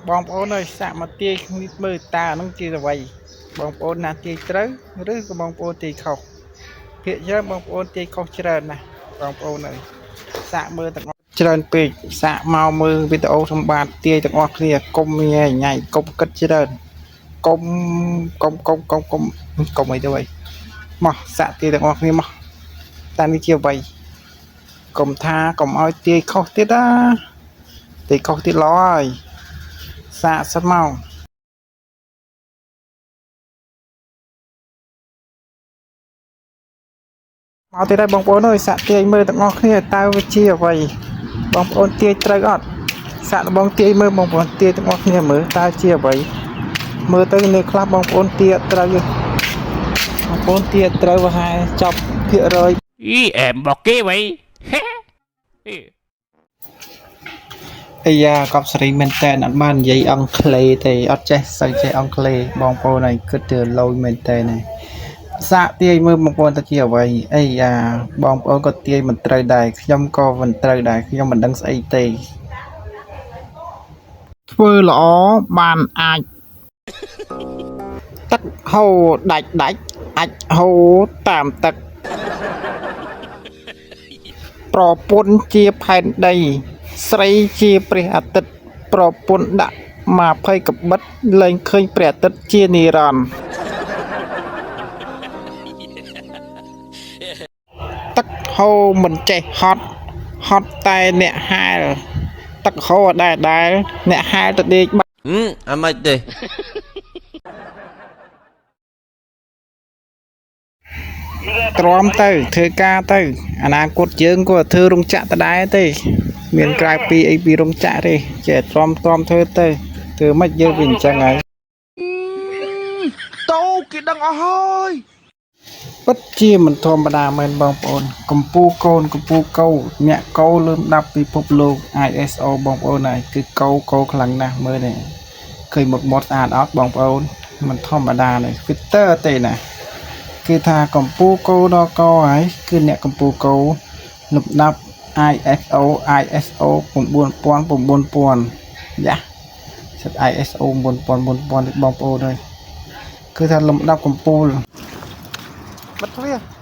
បងប្អូនអើយសាកមកទាយគ្នាមើលតើអាហ្នឹងជាអ្វីបងប្អូនណាទាយត្រូវឬក៏បងប្អូនទាយខុសភាគច្រើនបងប្អូនទាយខុសច្រើនណាស់បងប្អូនអើយសាកមើលទាំងអស់ច្រើនពេកសាកមកមើលវីដេអូសម្បាទទាយទាំងអស់គ្នាកុំញ៉ៃញ៉ៃកុំគិតច្រើនកុំកុំកុំកុំកុំកុំអីទៅអីមកសាកទាយទាំងអស់គ្នាមកតើនេះជាអ្វីកុំថាកុំឲ្យទាយខុសទៀតណាទាយខុសទៀតឡហើយ សាកសិនមកមកទៀតហើយបងប្អូនអើយសាកទាយមើលទាំងអស់គ្នាតើវាជាអ្វីបងប្អូនទាយត្រូវអត់សាកល្បងទាយមើលបងប្អូនទាយទាំងអស់គ្នាមើលតើជាអ្វីមើលទៅនៅខ្លះបងប្អូនទាយអត់ត្រូវទេបងប្អូនទាយអត់ត្រូវប្រហែលចប់ភាគរយ អីអែមរបស់គេវ៉ៃហេអី អាយ៉ាកប់សេរីមែនតើអត់បាននិយាយអង់គ្លេសទេអត់ចេះសូវចេះអង់គ្លេសបងប្អូនហើយគិតទៅឡូយមែនតើណាសាកទាយមើលបងប្អូនទៅជាអ្វីអីយ៉ាបងប្អូនក៏ទាយមិនត្រូវដែរខ្ញុំក៏មិនត្រូវដែរខ្ញុំមិនដឹងស្អីទេធ្វើល្អបានអាចទឹកហូរដាច់ដាច់អាចហូរតាមទឹក ប្រពន្ធជាផែនដី ស្រីជាព្រះអាទិត្យប្រពន្ធដាក់20កបិតលែងឃើញព្រះអាទិត្យជានិរន្តរ៍ទឹកហូរមិនចេះហត់ហត់តែអ្នកហែលទឹកហូរដែរដែរអ្នកហែលទៅដេកបាត់ ហឹមអាម៉េចទេ ទ្រាំទៅធ្វើការទៅអនាគតយើងក៏ធ្វើរោងចក្រដដែលទេ មានក្រៅពីអីពីរោងចក្រទេចេះទ្រាំទ្រាំធ្វើទៅធ្វើមិនយើងវាអញ្ចឹងហើយ តោគេដឹងអស់ហើយ ពិតជាមិនធម្មតាមែនបងប្អូនកម្ពូកូនកម្ពូកោអ្នកកោលើមដាប់ពិភពលោក ISO បងប្អូនហើយគឺកោកោខ្លាំងណាស់មើលនេះឃើញមុខមាត់ស្អាតអត់បងប្អូនមិនធម្មតាទេ Twitter ទេណាគេថាកម្ពូកោដល់កហើយគឺអ្នកកម្ពូកោលំដាប់ ISO ISO 9000 9000យ៉ាសិត ISO 9000 9000នេះបងប្អូនហើយគឺថាលំដាប់កម្ពូលបិទទ្វារ